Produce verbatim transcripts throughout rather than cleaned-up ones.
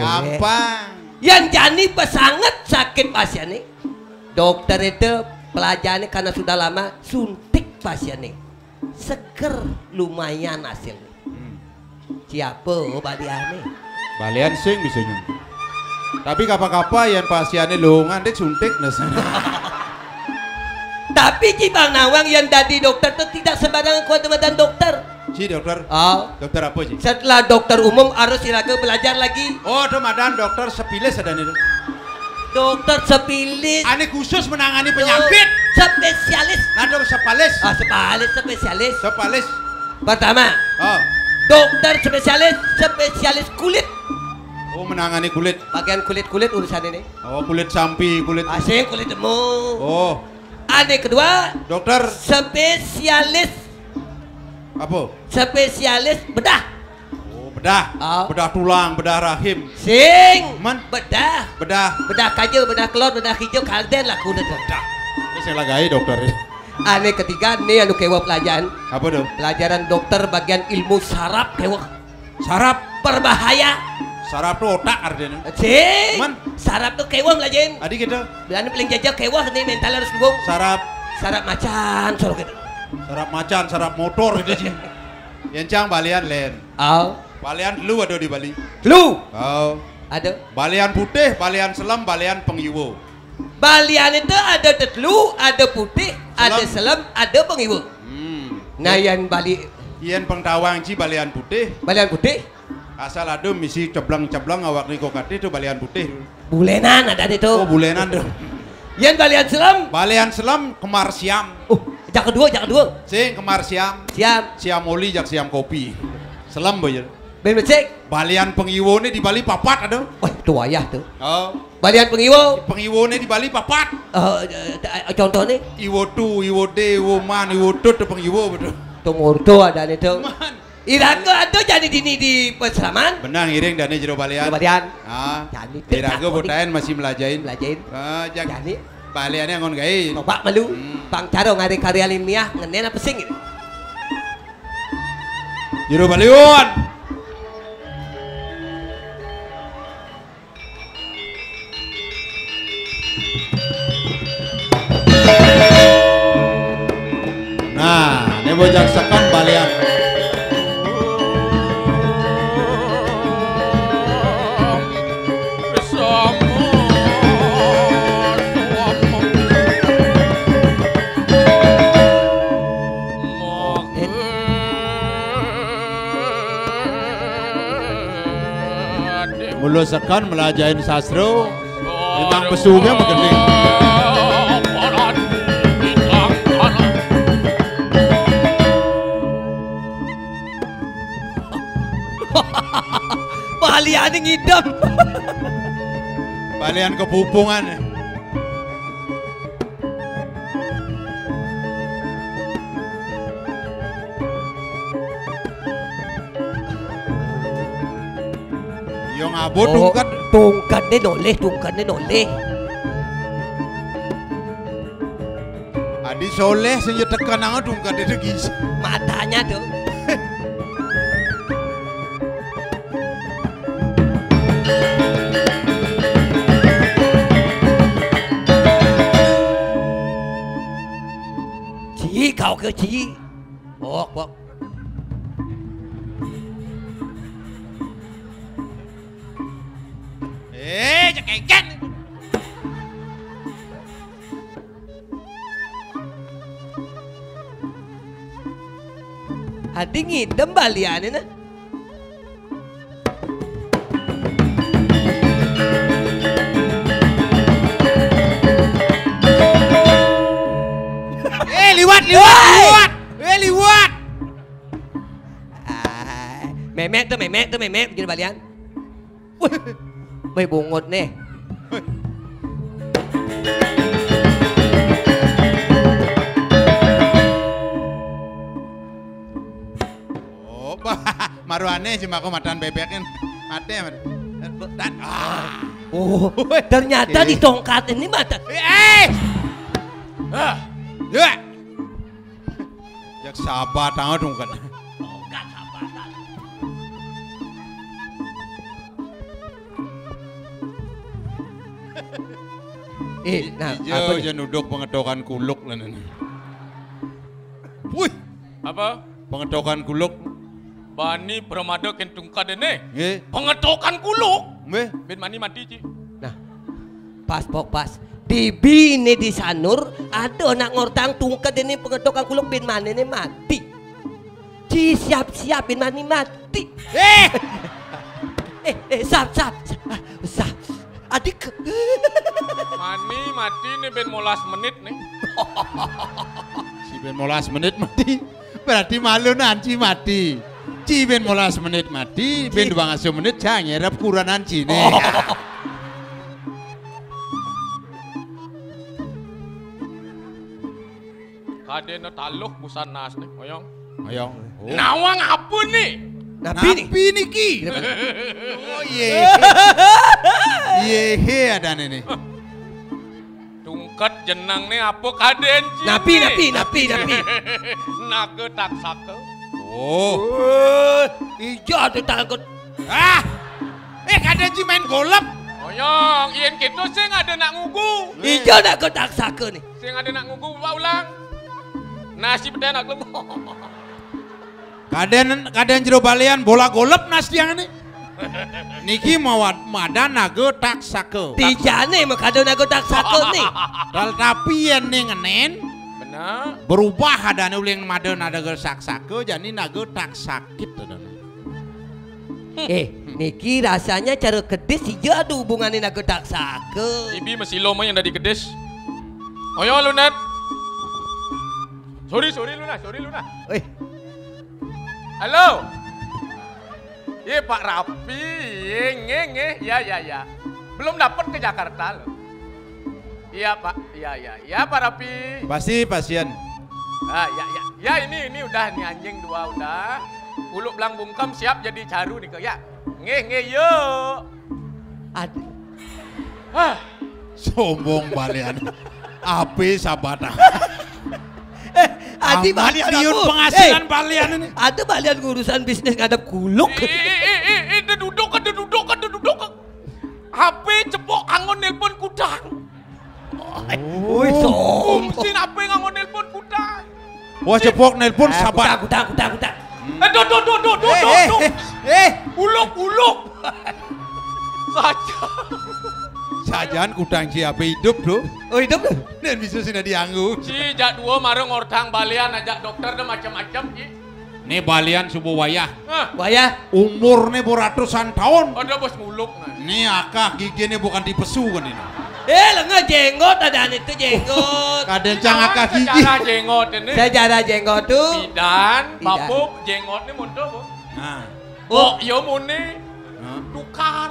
Gampang. Yén jani pesanget sakit pasiéné, dokter itu pelajarannya karena sudah lama suntik pasiéné. Seger lumayan hasilnya. Hmm. Siapa baliané? Balian sing bisa nyung. Tapi kapa-kapa yén pasiéné lowongan dik suntik nes. Tapi Ci Bang Nawang yang dadi dokter tuh tidak sembarangan kuat badan dokter. Ci dokter? Oh. Dokter apa, Ci? Setelah dokter umum harus iraga belajar lagi. Oh, ada madan dokter sepilis ada nih. Dokter sepilis. Ane khusus menangani penyakit. Spesialis. Nah, ada sepalis. Ah, sepalis, spesialis. Sepalis. Pertama. Oh. Dokter spesialis, spesialis kulit. Oh, menangani kulit. Bagian kulit-kulit urusan ini. Oh, kulit sampi, kulit. Asing kulit emu. Oh. Ane kedua. Dokter. Spesialis. Apa? Spesialis bedah. Oh, bedah. Ah. Bedah tulang, bedah rahim. Sing. Man? Bedah. Bedah. Bedah kaja, bedah kelor, bedah hijau, kalden lah kulit. Bedah. Ini saya lagai dokter. Ane ketiga, nih anu kewa pelajaran. Apa tuh? Pelajaran dokter bagian ilmu saraf kewa. Saraf. Berbahaya. Saraf tuh otak artinya. Sing. Man? Saraf tuh kewa belajarin. Adi gitu. Belanda paling jajah kewa nih mental harus dukung. Saraf. Saraf macan, saraf gitu. Saraf macan, saraf motor gitu sih. Yang cang balian len. Oh. Balian lu ada di Bali. Lu. Oh. Ada. Balian putih, balian selam, balian pengiwo. Balian itu ada tetelu, ada putih, ada selam, ada pengiwo. Hmm. Nah, yang Bali. Yang pengtawang ci balian putih. Balian putih. Asal ada misi cebleng-cebleng awak niko katih tuh balian putih. Bulenan ada deh tuh. Oh, bulenan tuh. Yang balian selam. Balian selam kemar siam. Uh, jak kedua, jak kedua. Sing kemar siam. Siam. Siam oli jak siam kopi. Selam boy. Ben becek. Balian pengiwo nih di Bali papat ada. Wah, itu wayah tuh. Oh. Balian pengiwo. Pengiwo nih di Bali papat. Eh, eh, eh, contoh nih. Iwo tu, iwo de, iwo man, iwo tut tuh pengiwo betul. Tuh murto ada nih tuh. Man. Iraga ada jani dini di pesraman. Benang iring dani jero balian. Jero balian. Ah. Jani iraga botain masih melajain. Melajain. Ah, jag-, jani. Baliannya ngon gaé. Coba malu. Hmm. Bang Caro ngari karya ilmiah ngenen apa sing gitu. Jero balian. Nah, ini bocah sekan balian. Mula sekan melajahin sastra, memang pesunya menggeni. Baliane ngidem. Balian kepupungan. Yo ngabut. Oh, tungkat. Tungkatne noleh, tungkatne noleh. Adi soleh sing yo tekan nang tungkat itu gis. Matanya tuh. Ci, kau ke ci. Bok, bok. Eh, cekeken. Adi ngidem baliane nah. Eh, liwat, liwat, hei! Liwat. Eh, liwat. Ah, memek tuh, memek tuh, memek bikin balian. Wih, bungut nih. Oh, bah, maruane si mako matan bebek kan. Mate, mate. Dan, ah. Oh, ternyata di tongkat ini mata. Eh, eh. Ah. Ya. Jak sabar tangan dong kan. Tongkat sabar. Eh, nah, ija apa nih? Aja nuduk pangetokan kuluk lan ini. Wih, apa? Pangetokan kuluk. Bani pramada kén tungked ini. Nggih. Pangetokan kuluk. Nggih. Bin mani mati, Ci. Nah, pas, Pok, pas. Di bini di Sanur, ada nak ngortang tungked ini pangetokan kuluk bin mani ini mati. Ci siap-siap bin mani mati. Eh! Eh, eh, sap, sap, sap, sap. Adik. Mani mati nih bin molas menit nih. Si bin molas menit mati. Berarti malu nan ci mati. Ci bin molas menit mati, bin dua ngasuh menit, cang nyerep kuranan ci nih. Oh. Kadéna taluh busan nas nih, oyong. Oyong. Oh. Nawang apa nih? Napi nih? Napi niki? Oh, yéhé. Yéhé adané nih. Tungked jeneng nih apa kadén, Ci? Napi, napi, napi, napi. Naga taksaka. Oh. Wéh, ija ada taksaka. Ah! Eh, kadén ci main golep. Oyong, yén kéto sing ada nak ngugu. Ija naga taksaka nih. Sing ada nak ngugu, Pak ulang. Nasi pedén nak ngugu. Kadén, kadén jero balian bola golep nas tiang ini. Niki mawat madan naga taksaka. Tijané makada naga taksaka nih. Tetapi yén ning ngenen, bener. Berubah adané uling madan naga taksaka, jani naga taksakit adané. Eh, niki rasanya cara kedis ija ada hubungané naga taksaka. Ibi masilo mah yang dadi kedis. Oyo, Lunet. Sorry, sorry, Luna, sorry, Luna. Eh. Halo. Iya, Pak Rapi. Iya, nggih, nggih. Ya, ya, ya. Belum dapat ke Jakarta, loh. Iya, Pak. Iya, iya. Iya, Pak Rapi. Pasti pasien. Ah, ya, ya. Ya, ini, ini udah, nih anjing dua udah. Uluk belang bungkem siap jadi caru nih, ya. Nggih, nggih, yuk. Ad- Hah. Sombong balian. Ape sabata. Eh, adi balian aku. Penghasilan eh, balian ini. Ada balian ngurusan bisnis ngadep kuluk. Eh, eh, eh, eh, eh, duduk, duduk, duduk. H P cepok anggon nelpon kudang. Woi, sombong. Fungsi apa yang nganggo nelpon kudang? Wah, cepok nelpon sabar. Kudang, kudang, kudang, kudang. Eh, do, do, do, do, do, eh, do, eh, do. Eh, eh. Uluk, uluk. Saja. Sajaan kudang ci apa hidup, Bro? Oh, hidup, Bro? Nen bisa sini dianggu. Ci, jak dua marang ortang balian ajak dokter deh macam-macam, Ci. Nih balian subuh wayah. Hah? Wayah. Umurnya beratusan tahun. Ada bos muluk nah. Nih akah giginya bukan dipesu kan ini. Eh, lenga jenggot ada itu jenggot. Kadén cang akah gigi. Sejarah jenggot ini. Sejarah jenggot tuh. Bidan, bidan. Bapak jenggot ini muncul, Bu. Nah. Bok yo muni. Hah? Tukar.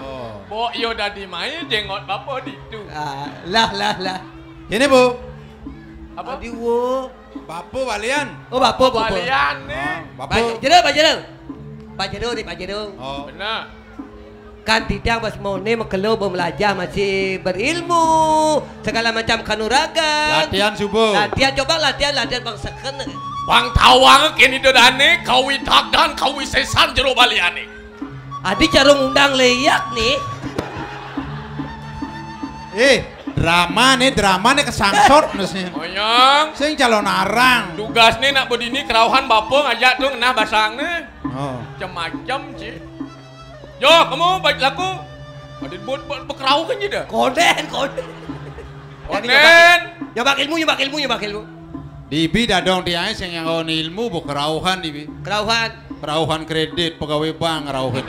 Oh. Bok yo dadi mai jenggot bapak ditu. Ah, lah, lah, lah. Ini, Bu. Apa? Adi, wo. Bapa balian. Oh, bapa, bapa. Balian nih. Oh, bapa. Pak Jero, Pak Jero. Pak Jero nih, Pak Jero. Oh. Benar. Kan tidak, Mas Mone mekelo belum belajar, masih berilmu. Segala macam kanuragan. Latihan subuh. Latihan, coba latihan, latihan bang seken. Bang tawang kini dodane, kawi takdan, kawi sesan jero baliane. Adi carung undang leyak nih. Eh, drama nih, drama nih kesangsot nih. Oyong. Sing calon arang. Tugas nih nak bedini kerauhan bapa ngajak tuh ngenah basang nih. Oh. Macam-macam, Ci. Yo, kamu baik laku. Adit buat, buat bekerau kan jida. Konden, konden. Konden. Nyabak ilmu, nyabak ilmu, nyabak ilmu. Dibi dadong tiang sing yang ilmu bu kerauhan dibi. Kerauhan. Kerauhan kredit pegawai bank kerauhan.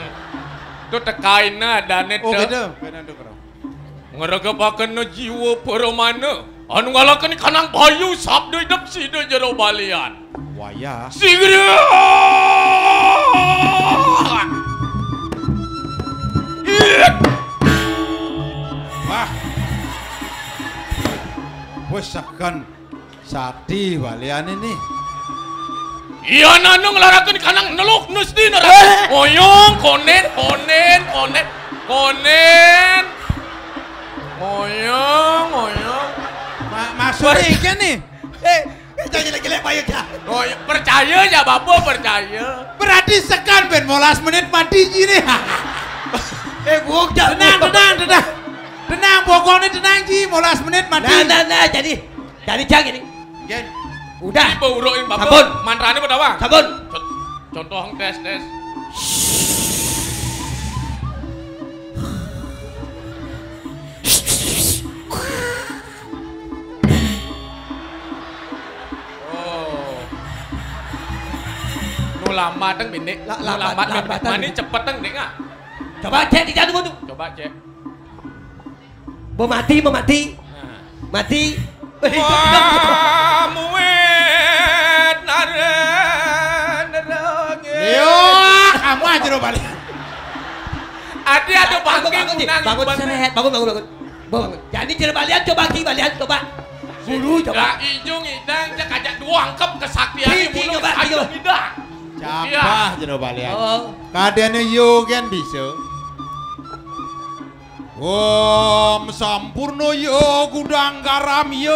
Tuh tekaina danet. Oh, beda. Beda tuh kerauhan. Ngregepaken jiwa paramana anu ngalaken kanang bayu sabda idep sida jero balian. Wayah. Sigra. Wah. Wis sakan. Sakti balian ini. Iya nanu ngelaraken kanang neluk nusti nara. Eh. Ngoyong konen konen konen konen. Ngoyong ngoyong. Ma maksudnya iki nih. Eh, jangan jelek-jelek Pak Yoga. Oh, iya, percaya ya Bapak percaya. Berarti sekan ben molas menit mati gini. Eh, bukan. Tenang, tenang, tenang. Tenang, pokoknya tenang, Ji. Molas menit mati. Nah, nah, nah, jadi, jadi jang ini. Nggih. Udah. Iki mbok uruki, Mbak. Sampun. Mantrane apa ta, Bang? Sampun. Con-, contoh tes, tes. Oh. Nu lambat teng, Binik. La-, nu lambat, lambat, lambat, lambat, mani cepet teng, Dik, ah. Coba cek di jadu tu. Coba cek. Mau mati, mau mati. Nah. Mati. Wah, muwet naren nerange. Yo, kamu aja lo balik. Adi ada. Bangun, bangke bangun, Ji. Ngunang. Bangun, iban. Seret. Bangun, bangun, bangun. Bangun, bangun. Jadi jero balian coba, Ki, balian coba. Guru coba. Lah, ijo ngidang, cek ajak duangkep kesaktiane. Ki, Ki, mulu, coba, Ki, ayo coba. Ngidang. Capah. Iya. Jero balian. Oh. Kadene yo kan bisa. Om Sampurno yo, gudang garam yo.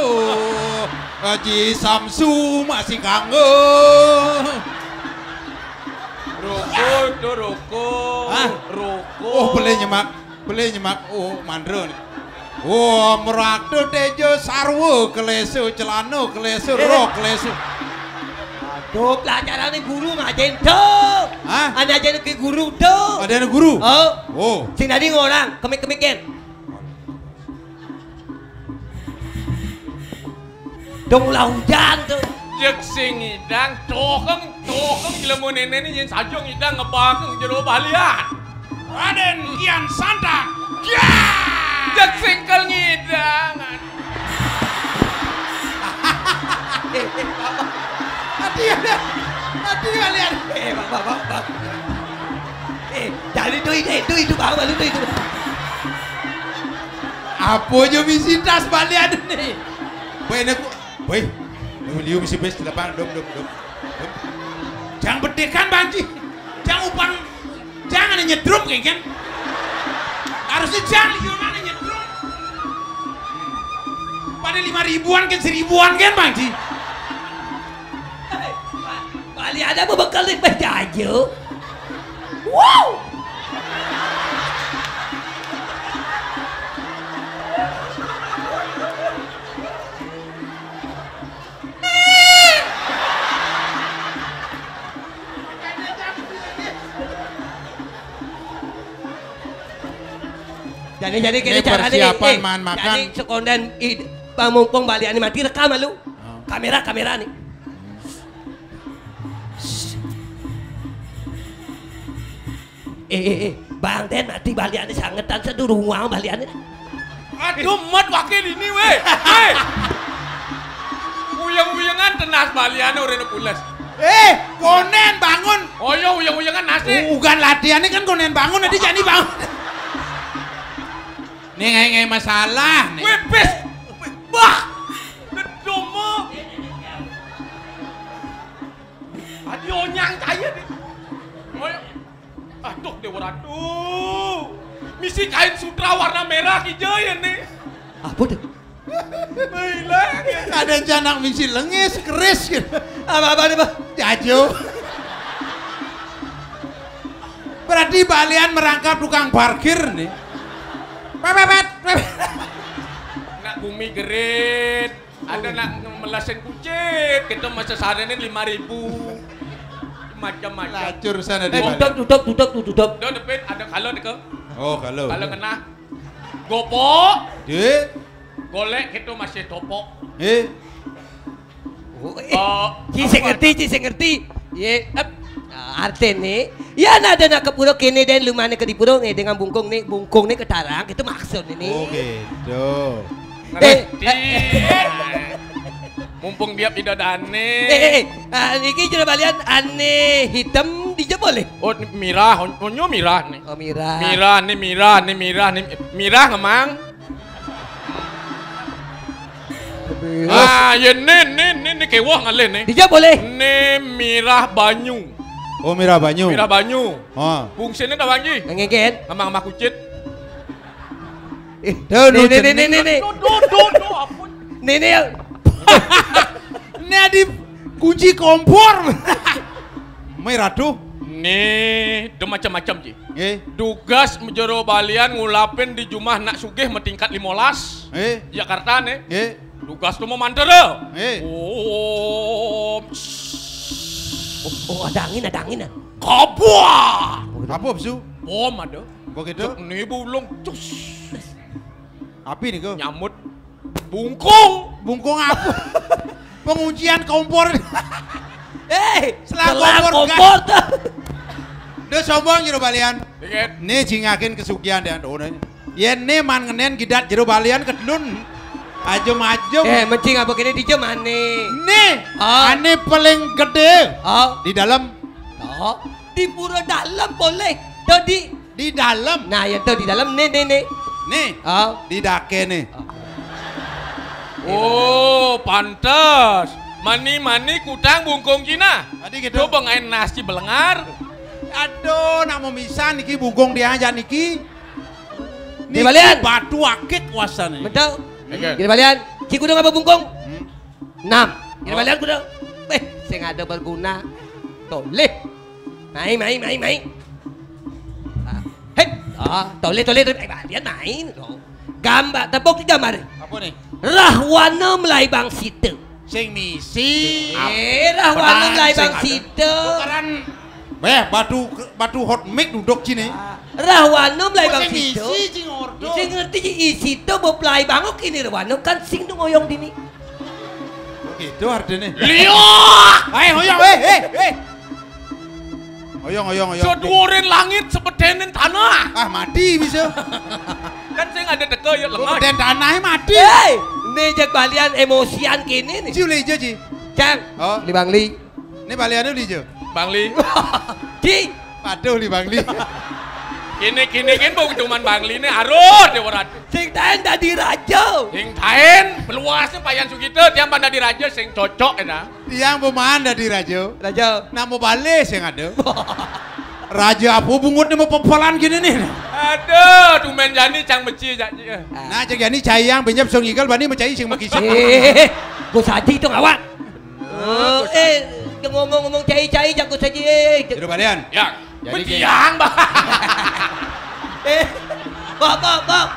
Haji Samsu masih kanggo. Roko itu roko. Hah? Roko. Oh, boleh nyemak. Boleh nyemak. Oh, mandro nih. Oh, merakte tejo sarwo kelesu celano kelesu. Eh. Rok kelesu. Aduh, pelajarane guru ngajen, do. Hah? Ana ajene ke guru, do. Ada guru? Oh. Oh. Sing tadi ngorang, kemik-kemik, Gen. Dong ulah hujan tuh. Jek sing ngidang, tokeng, tokeng ilmu nenekne yen saja ngidang ngebakeng jero balian. Raden Kian Santang. Ya! Jek sing kel ngidang. Eh, eh, Bapak. Hati ada. Hati kalian. Eh, Bapak, Bapak. Eh, jadi tuh ini, itu, itu, Bapak, itu, itu. Apa aja misi tas balian nih? Boy, ini aku, boy, ini beliau misi bes delapan, dom, dom, dom. Dom. Jangan bedekan, Bang Ji. Jangan upang, jangan nyedrum, kayak kan. Harusnya jangan liuran nyedrum. Pada lima ribuan kan, seribuan kan, Bang Ji. Bali ada bebekel di pejaju. Wow. Jadi, jadi, ini kene carane, persiapan eh, makan. Jadi sekonden id-, pamumpung baliane mati rekam lu. Oh. Kamera, kamera nih. Eh, eh, eh, Bang Den mati baliane sangetan sedurung wong baliane. Aduh, mat wakil ini, weh. Weh. Uyeng-uyengan tenas baliane ora pules. Eh, konen bangun. Oh iya, uyeng-uyengan nasi. Ugan latihannya kan konen bangun, nanti jadi bangun. Nih, ngai-ngai masalah, nih. Weh, bes. Wah. Dedomo. Adi onyang kaya, nih. Oh iya. Aduh, Dewa Ratu. Misi kain sutra warna merah hijau ya, nih. Apa tuh? Baiklah. Ada janak misi lengis, keris gitu. Apa-apa nih, Pak? Jajo. Berarti balian merangkap tukang parkir nih. Pepepet, pepet. Nak bumi gerit. Ada nak ngemelasin kucit, kita masa sehari ini lima ribu. Macam-macam. Lacur sana di balik. Tutup, tutup, tutup, tutup. Dah depit, ada kalau deke. Oh, kalau. Kalau kena gopok. Dek. Golek kita masih topok. Eh. Oh, eh. Oh, ci sing apa? Ngerti, ci sing ngerti. Ye, ep. Ah, artene, ya, nah, ada nak ke pura kene dan lumane ke di pura nge dengan bungkung nih, bungkung nih ketarang, itu maksud ini. Oh, gitu. Eh, ngerti. Eh, eh. Mumpung dia pidadane. Eh, eh, eh. Ah, niki jero balian ane hitam dijebol, eh? Oh, mirah, onyo mirah nih. Oh, mirah. Mirah nih, mirah nih, mirah nih. Mirah ngemang. Ah, ya, ne, ne, ne, ne, kewah ngalih, ne. Dijak boleh. Ne mirah banyu. Oh, mirah banyu. Mirah banyu. Ha. Fungsine ta, Bang Ji? Ngegen. Ngemang mah kucit. Eh, tuh, ne, ne, ne, ne, ne. Duh, duh, duh, duh, ampun. Ne, ne. Ne adi kunci kompor. Mirah tuh. Nih, de macam-macam ji. Nggih. Dugas jero balian ngulapin di jumah nak sugih matingkat limolas. Nggih. Jakarta nih. Nggih. Dugas tu mamantara. Nggih. Om. Oh, oh, ada angin, ada angin, ah. Kabuah. Apa, Su? Bom ada. Begitu. Cek ni bulung, cus. Api nih, kok. Nyamut. Bungkung. Bungkung apa? Penguncian kompor. Eh, selang kompor, kompor tuh. Duh, sombong jero balian. Dikit. Nih jingakin kesugihan dia, tuh, nih. Yen nih man ngenen gidat jero balian kedlun. Ajem-ajem. Eh, mencing apa kene di jemane? Nih, ah, ane paling gede. Ah. Di dalam. Oh, di pura dalam boleh. Tuh di Di dalam. Nah, ya tuh di dalam nih, nih, nih. Nih. Oh. Di dake nih. Oh, pantes. Mani-mani kutang bungkung Cina. Tadi gitu. Coba ngain nasi belengar. Aduh, nak mau misan niki bungkung dia aja niki. Niki balian. Batu akik wasane. Betul. Oke. Gini balian. Cikudung apa bungkung? Hmm. Enam. Gini balian kudu. Eh, sing ada berguna. Toleh. Mai, mai, mai, mai. Ah, hei. Ah, toleh, toleh, toleh. Eh, balian main. Oh. Gambar, tepuk di gambar. Apa nih? Rahwana melaibang sita. Sing misi. Eh, Rahwana melaibang sita. Tukaran. Beh, batu, batu hot mic duduk sini. Ah, Rahwana melaibang sita. Sing misi, sing ordo. Sing ngerti ji isita beplai banguk ini Rahwana kan sing tu ngoyong dini. Begitu artinya. Liok. Hai, hoyong, eh, eh, eh. Hoyong, hoyong, hoyong. Sedurin langit, sebedenin tanah. Ah, mati bisa. Kan saya nggak ada teka ya, lemah. Beden tanahnya mati. Hei, ini jak balian emosian kini nih. Ji, uli ji, ji. Cang, oh. Li Bangli. Ini baliannya uli ji. Bangli. Ji. Aduh, li Bangli. Kini, kini, kini, bau cuman Bangli nih, aruh, dia berat. Sing taen dadi raja. Sing taen, peluasnya Payan Sugita, tiang pan dadi raja, sing cocok ya, nah. Tiang peman dadi raja. Raja. Nak mau balik sing ada. Raja apa bungut ni mau pepelan gini nih? Aduh, tumben jani cang meci jak. Nah, cang jani cai yang benyap song igal bani mecai sing mekisi. Eh, gue saji tu ngawak. Oh, eh, ngomong-ngomong cai-cai jago saji, eh. Jero balian. Ya. Jadi betiang, Bang. Eh, Bang, Bang, Bang.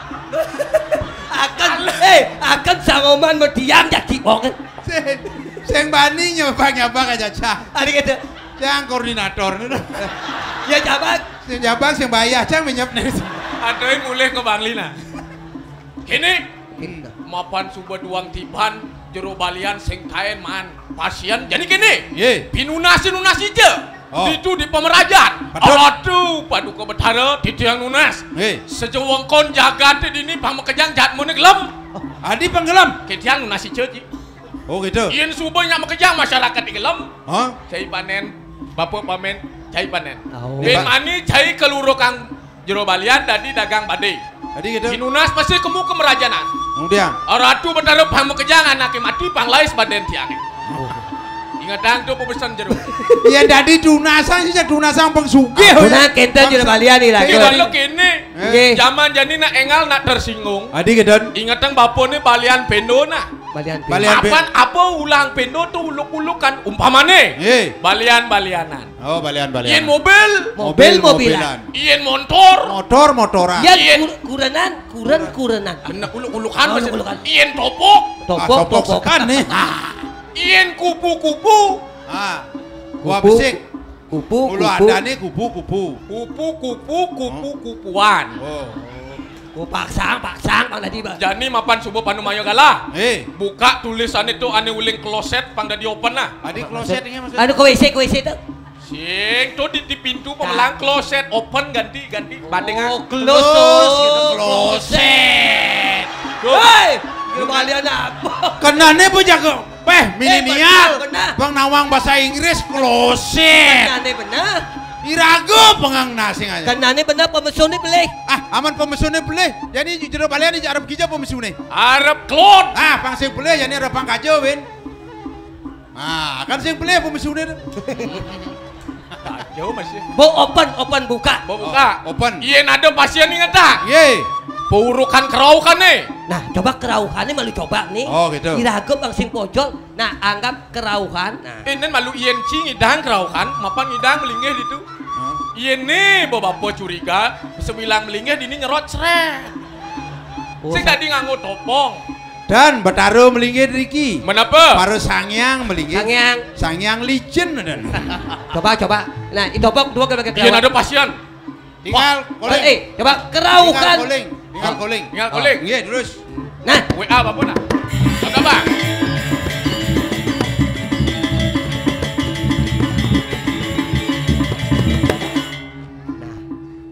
Akan, eh, akan sangoman betiang jadi wong. Sing, sing bani nyapa-nyapa aja, Cang. Ada gitu. Cang koordinator. Ya, jabat. Sing jabat, sing bayah, Cang menyap nih. Aduh, mulih ke Bang Lina. Kini, hmm, mapan suba duang tiban, jero balian sing taen man. Pasien, jadi kini. Ye. Pinunasi-nunasi je. Oh. Ditu di pemerajan. Betul. Aduh, paduka betara, titiang nunas. Ye. Sejewengkon jagat dini pang makejang jatmune gelem. Adi pang gelem. Ketiang nunasi je, ji. Oh, gitu. Yen suba nyak makejang masyarakat di gelem. Hah? Cai panen, bapa pamen, cai panen. Oh. Ben mani cai kelurukang jero balian dadi dagang bade. Dadi gitu. Dinunas masih kemu kemerajanan. Kemudian. Ratu Betara pang makejang anake mati pang lais baden tiange. Oh. Ingetang tu pebesen jero. Ya dadi dunasan sih, dunasan pang sugih. Ampun, kenten jero balian ni lah. Kini balik kini. Eh. Nggih. Zaman jani nak engal nak tersinggung. Adi gitu. Ingetang bapane balian pendo nah. Balian pendo. Balian pe- Apan apa ulang pendo tu uluk-ulukan umpamane. Nggih. Balian-balianan. Oh, balian-balianan. Yen mobil. Mobil-mobilan. Yen montor. Motor-motoran. Yen yen kur-, kurenan, kuren-kurenan. Bener, uluk-ulukan. Oh, maksud uluk-ulukan. Yen topok. Ah, topok, topok, topok. Sekan nih. Yen kupu-kupu. Ah. Kupu, besik. Kupu, kupu. Ada nih kupu-kupu. Kupu-kupu, kupu-kupuan. Oh. Oh, paksang, paksang, Bang tadi, Bang. Jani mapan suba panu maya galah. Eh. Buka tulisan itu ane uling kloset pang dadi open nah. Adi kloset ini maksudnya? Anu ke W C, ke W C tu. Sing tu di, di pintu pemelang kloset open ganti, ganti. Banding, ah. Oh, close, gitu, kloset. Hei, kembalian apa? Kenane apa jago? Peh, milenial. Eh, bener, bener. Bang nawang bahasa Inggris, kloset. Kenane bener. Irago pengang nasing aja. Kenane bener pemesune pelih. Ah, aman pemesune pelih. Jadi jero balian ni arep kija pemesune. Arep klot. Ah, pang sing pelih, jadi arep pang kajo, Win. Ah, kan sing pelih pemesune tu. Kajo masih. Bo open, open buka. Bo buka. Oh, open. Yen ada pasien inget tak? Ye. Paurukan keraukan ni. Nah, coba keraukan ni malu coba ni. Oh, gitu. Irago bang sing pojol. Nah, anggap kerauhan. Nah. Eh, nen malu yen ci ngidang kerauhan, mapan ngidang melinggih ditu. Yén né, mbok bapa curiga, sebilang melinggih dini nyerot srét. Oh, Sing sa- dadi nganggo topong. Dan Betara melinggih riki. Menapa? Para sangyang melinggih. Sangyang. Sangyang licin dan. Coba, coba. Nah, itu bok dua kali Yén ada pasien. Tinggal koling. Eh, coba keraukan. Tinggal koling. Tinggal koling. Tinggal koling. Nggih, terus. Nah, W A apa nak? Apa, Bang?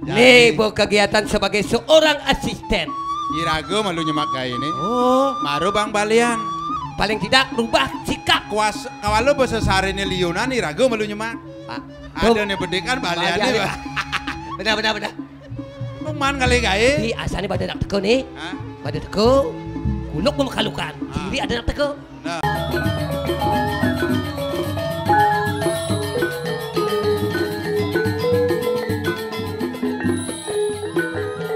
nah. Nih, bu kegiatan sebagai seorang asisten. Iraga malu nyemak gaé né. Oh, Maru bang balian. Paling tidak rubah sikap. Kuas kawala basa sariné liunan iraga malu nyemak. Pak. Ada né bedikan baliané. Baliané. Pak. Benar, benar, benar. Pengman kali gaé. Di asane pada nak teko nih. Hah? Pada teko. Kuluk memekalukan. Diri ada nak teko. Nah.